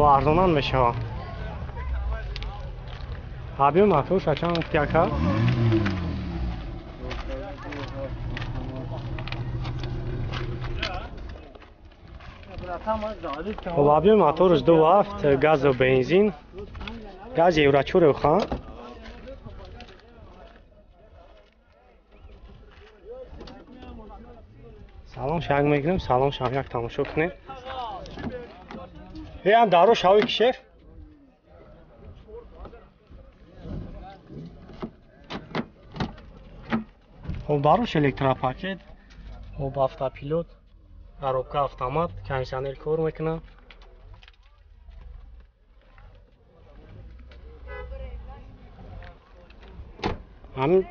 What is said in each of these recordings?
Бо арзонан мешава. Объём моторша чанд гуфти ака? Хоб объём моторш 2.7 газу бензин. Газ евро 4 ха. Салон шаг мегирем, салон шаг як тамошо кунем. Ям даро шави кишеф. Хоб дарош электропакет, хоб автопилот, коробка автомат, кондиционер кор мекунад. Ҳамин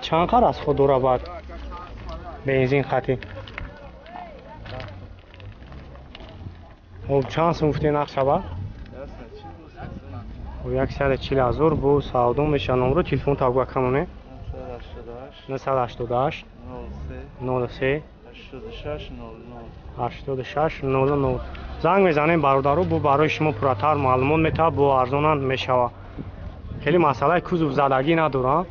чанд қар аз худ дора баъд бензин хати? Хоб чанд сум гуфтед нақша ба? Хоб 140 ҳазор бо савдо мешавад. Номро телефон табга камоне? 988 03 86 00 86 00. Занг мезанем бародаро, бо барои шумо пурратар маълумот метавад, бо арзонан мешавад. Хеле масъалаи кузов задагӣ надорам.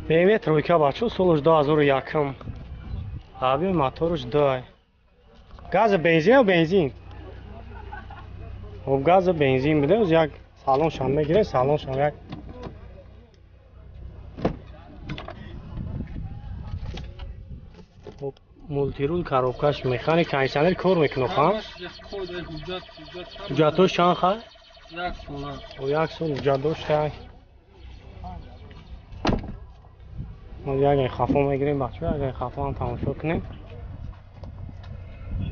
BMW тройка бачо, солаш 2001. Объём моторш 2. Газа бензин ё бензин? Хоб газа бензин биде, оз як салоншам мегирем, салоншам як. Хоб мултирул, коробкаш механик, кондиционер кор мекунад, ха? Ҳуҷҷатҳош чанд ха? Як сола. Хоб як сол ҳуҷҷат дошта. Як хафо мегирем бачо, як хафо ҳам тамошо кунем.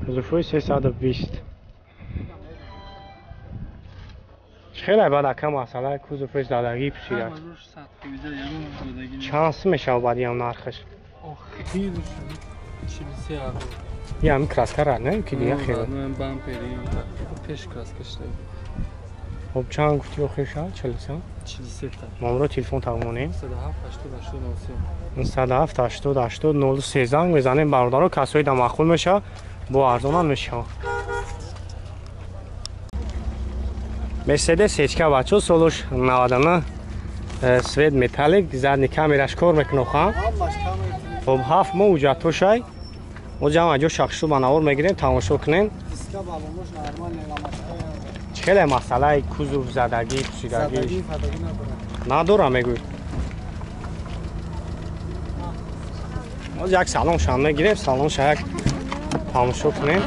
Кузовҳои 320. Хеле баъд ака масъалаи кузовҳои задагӣ пусида. Чанд сум мешавад баъд ям нархаш? Охир 43 ҳазор. Ям краска рад, не? Ки дига хеле. Бампери пеш краска шуда. Хоб чанд гуфти охир шавад? 43? 43 та. Номро телефон тавонем? 107 80 80 03. 107 80 80 03. Занг мезанем бародаро, касои да маъқул мешавад, бо арзонан мешавад. Мерседес ҳечка бачо, солуш 99, свет металлик, задний камераш кор мекунад, ха? Хоб 7 моҳ ҳуҷҷатҳошай. Мо ҷамъ ҷо шахшу ба навор мегирем, тамошо кунем. Чӣ хеле масъалаи кузов задагӣ, пусидагӣ надора мегӯй. Боз як салоншам мегирем, салонша як тамошо кунем.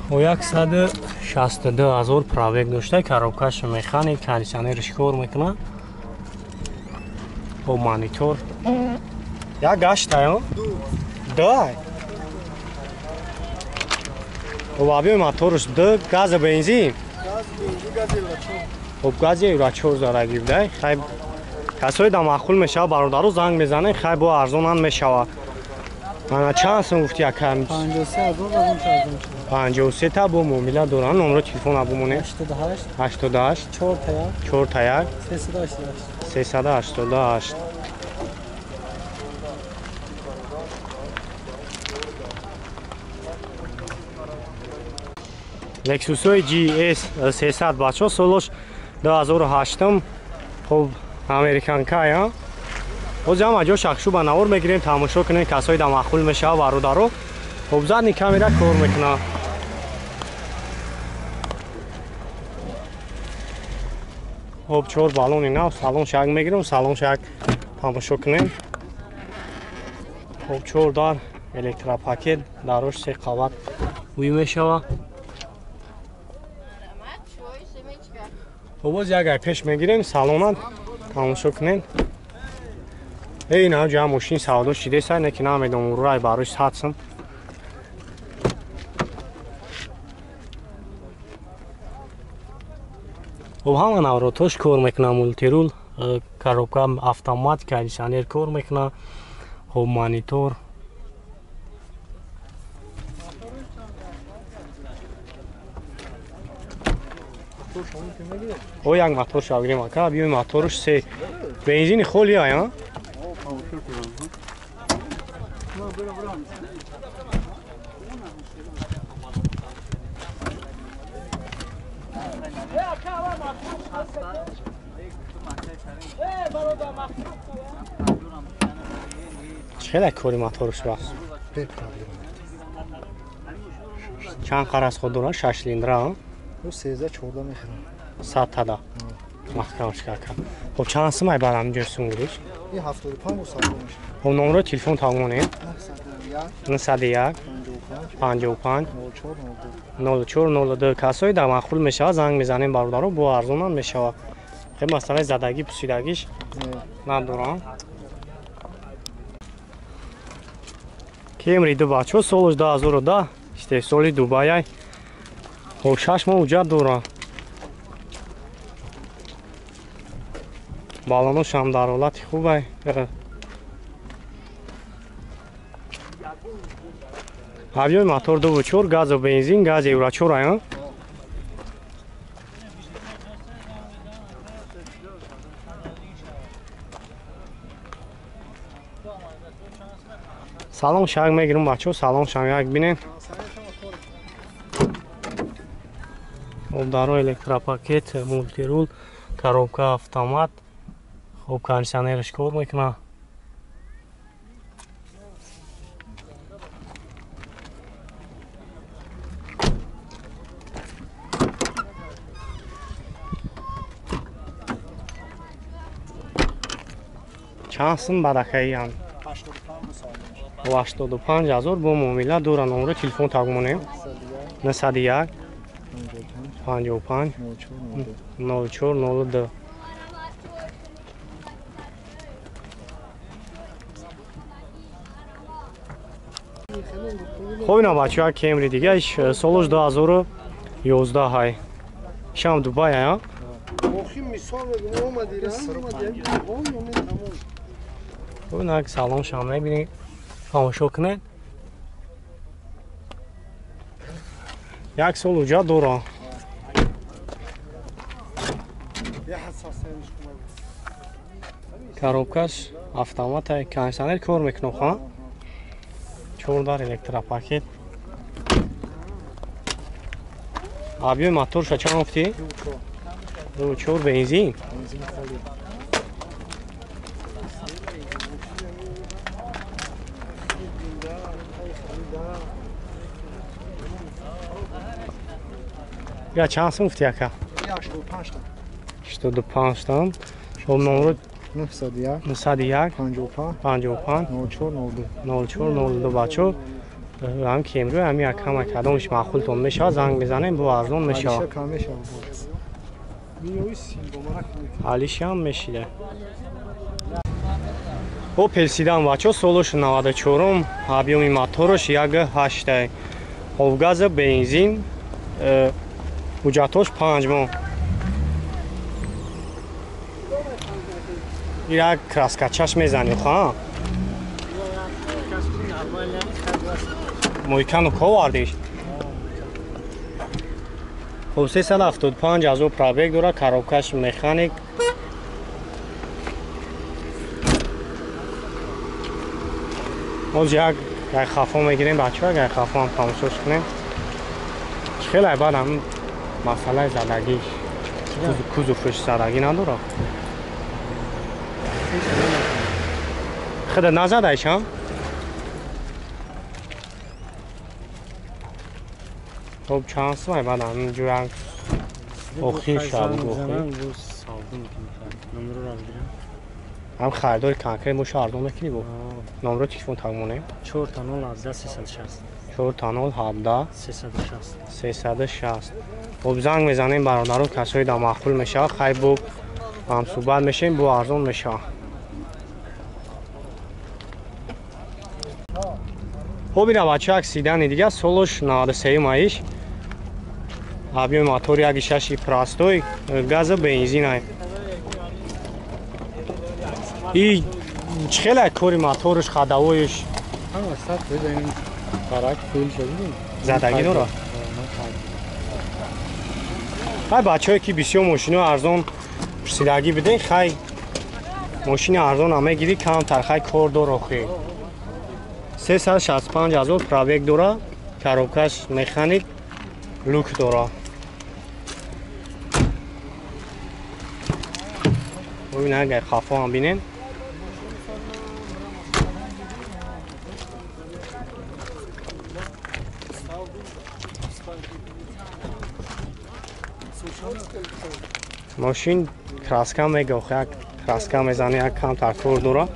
О 162 ҳазор пробег дошта, коробкаш механик, кондиционерш кор мекунад. Бо монитор. Як гашта ё? Ду. Хоб объёми моторш 2, газа бензин. Хоб гази евро 4 задагӣ буда. Хай касои да маъқул мешавад бародаро, занг мезанем, хай бо арзонан мешавад. Ана чанд сум гуфти ака? 53 ҳазор арзон шуд. 53 та бо муомила доранд. Номро телефона бумонем. 88 88 4 та 1 4 та 1 388 388. Lexus-ҳои GS 300 бачо, солош 2008. Хоб американка я. Боз ҳама ҷо шахшу ба навор мегирем, тамошо кунем, касои да маъқул мешавад бародаро. Хоб задний камера кор мекунад. Хоб 4 баллони нав, салон шак мегирем, салон шак тамошо кунем. Хоб 4 дар электропакет, дарош 3 қабат ӯй мешавад. Хоб боз як ай пеш мегирем, салонат тамошо кунем. Эй, на ҷа мошин савдо шидеса, не ки намедонам рай барои 100 сум. Хоб ҳама навротош кор мекунад, мултирул, коробка автомат, кондиционер кор мекунад, хоб монитор. О як мотор шавгирем ака, биёй моторш се бензини холи ая. Хеле кори моторш ба. Чанд қараз худ дора? 6 цилиндра. 13-14 мехӯрам. 100 тада. Маҳкамш кака. Хоб чанд сум ай барам ҷо сум гириш? 75 бо 100 мешавад. Хоб номро телефон тамонем. 901 55 04 02 касои дар маъқул мешавад занг мезанем бародаро, бо арзонам мешавад. Хеле масъалаи задагӣ пусидагиш надорам. Кемри ду бачо солш 2010 истеҳсоли Дубайай. Хоб 6 моҳ ҳуҷҷат дорам. Балоношам дар ҳолати хубай. Объёми мотор 2.4, газу бензин, газ Евро 4 ая. Салон шаг мегирам бачо, салон шаг як бинем. Хоб даро электропакет, мультирул, коробка автомат. Хоб кондиционерш кор мекунад. Чанд сум баракаиам? 85 ҳазор бо муомила дора. Номро телефон тагмонем. 901 55 04 02. Хоб ина бачаҳо Кемри дига иш солш 2011 ҳай. Шам Дубай ая. Хоб ина салон шам мебинед. Тамошо кунед. Як сол ҳуҷҷат дора. Коробкаш автомат, кондиционер кор мекунад, ха? 4 дар электропакет. Объёми моторша чанд гуфтӣ? 2.4 бензин. Я чанд сум гуфтӣ ака? 85 там. Шоб номро 901 901 55 55 04 02 04 02 бачо. Ҳам Кемри ҳам як ҳама кадомш маъқултон мешавад занг мезанем, бо арзон мешавад. Алишам мешида. Опел седан бачо солш 94, объёми моторш 1.8. Хоб газа бензин, ҳуҷҷатош 5 моҳ. Як краскачаш мезанӣ, ха? Мойкану ковардиш. Хоб 375 ҳазор пробег дора, коробкаш механик. Боз як хафо мегирем бачаҳо, як хафо ҳам тамошош кунем. Хеле баъд ҳам масъалаи задагиш, кузовш задагӣ надорад. Худа назадаиш ҳам? Хоб чанд сум ай баъд ҳамин ҷо охир шаб ҳам харидори конкрет боша арзон мекунӣ бо номро телефон тамонем. 4 0 17 360 4 0 17 360 360. Хоб занг мезанем бародаро, касои дар маъқул мешавад, хай бо ҳамсӯҳбат мешавем, бо арзон мешавад. Хоб ина бача як седани дига солш 93 маиш. Объёми мотор 1.6 простой, газа бензин ай. И чӣ хеле кори моторш, ходовоиш? Ҳама 100 фоиз ин барак фил шуд. Задагӣ дора? Хай бачаҳое ки бисёр мошино арзон пурсидагӣ биден, хай мошини арзон ҳам мегирӣ, камтар хай кор дор охи. 365 ҳазор пробег дора, коробкаш механик, люк дора. Бубин агар хафо ҳам бинен. Мошин краска мега, як краска мезани, як камтар кор дора.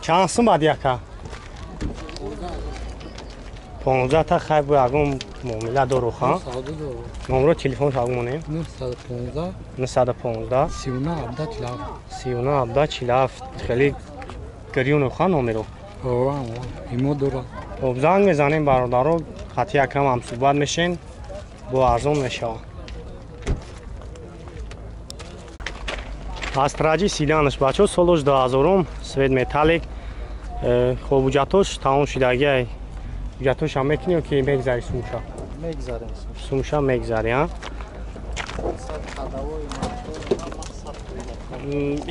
Чанд сум бад яка? 15 та хай бо ягон муомила дору ха? Номро телефон шагу монем? 915 915 39 17 47 39 17 47. Хеле гирёну ха номеро? Имо дора. Хоб занг мезанем бародаро, хати якам ҳам суҳбат мешен, бо арзон мешавад. Астраҷи седанаш бачо солош 2000 свет металлик. Хоб ҳуҷҷатош тамом шудагиай. Ҳуҷҷатош ҳам мекунӣ ё ки мегзари сумша? Мегзарем. Сумша мегзари, а?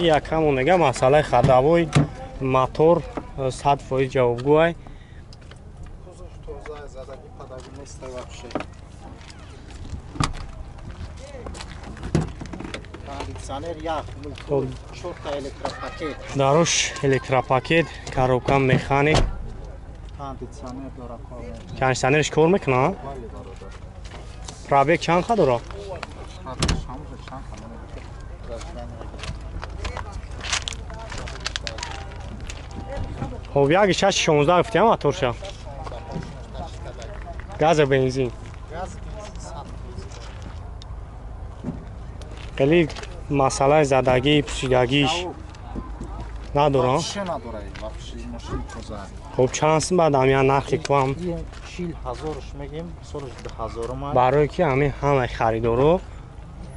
И якамон мега масъалаи ходовой мотор 100% ҷавобгӯай. Кондиционер ях, мотор, чорта электропакет. Дарош электропакет, коробка механик. Кондиционер дора кор мекунад. Кондиционерш кор мекунад? Бале бародар. Пробег чанд ха дора? Хоб як шаш 16 гуфтиам моторша. Газа бензин. Газ бензин 100%. Хеле масъалаи задагӣ, пӯсидагиш надора? Вообще надора, вообще мошин тоза. Хоб чанд сум баъд ҳамин нархи куам? 40 ҳазорш мегем, солаш 2000 ма. Барое ки ҳамин ҳамаи харидоро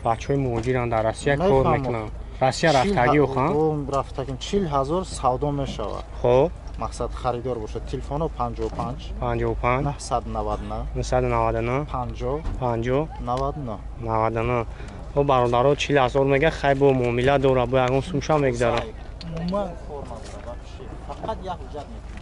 бачаҳои муҳоҷиранд дар Россия кор мекунанд. Россия рафтагӣ охам? Рафтагим 40 ҳазор савдо мешавад. Хоб мақсад харидор бошад. Телефоно 55 55 999 999 50 50 99 99. Хоб бародаро 40 ҳазор мега, хай бо муомила дора, бо ягон сумша мегзара. Умуман кор надора вообще. Фақат як ҳуҷҷат мекунад.